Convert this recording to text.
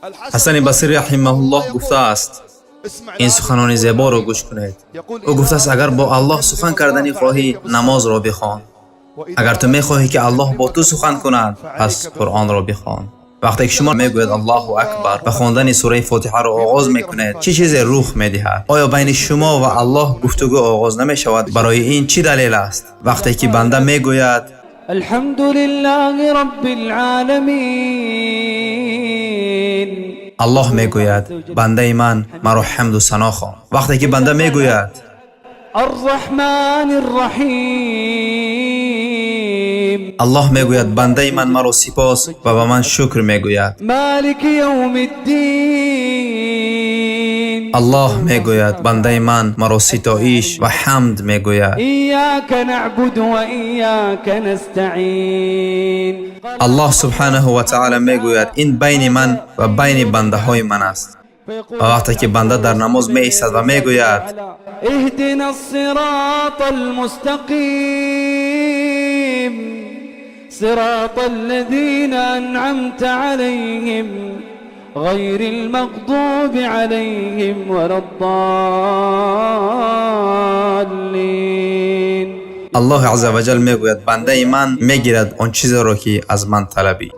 Ҳасани Басри раҳимаҳуллоҳ гуфтааст, ин суханони зеборо гӯш кунед. Ӯ гуфтааст, агар бо Аллоҳ сухан карданӣ хоҳӣ, намозро бихон. Агар ту мехоҳӣ, ки Аллоҳ бо ту сухан кунад, пас Қуръонро бихон. Вақте ки шумо мегӯед Аллоҳу Акбар ва хондани сураи Фотиҳаро оғоз мекунед, чӣ чизе рух медиҳад? Оё байни шумо ва Аллоҳ гуфтугӯ оғоз намешавад? Барои ин чӣ далел аст? Вақте ки банда мегӯяд الحمد لله رب العالمين. Аллоҳ мегӯяд, бандаи ман маро ҳамду сано хон. Вақте ки банда мегӯяд الرحمن الرحيم. Аллоҳ мегӯяд, бандаи ман маро сипос ва ба ман шукр мегӯяд. مالك يوم الدين. Аллоҳ мегӯяд, бандаи ман маро ситоиш ва ҳамд мегӯяд. إياك نعبد وإياك نستعين. Аллоҳ субҳанаҳу ва таъала мегӯяд, ин байни ман ва байни бандаҳои ман аст. Ва вақте ки банда дар намоз меистад ва мегӯяд اهدنا الصراط المستقيم، صراط الذين أنعمت عليهم، غير المغضوب عليهم ولا الضالين. Аллоҳи азза ва ҷал мегӯяд, бандаи ман мегирад он чизеро, ки аз ман талабид.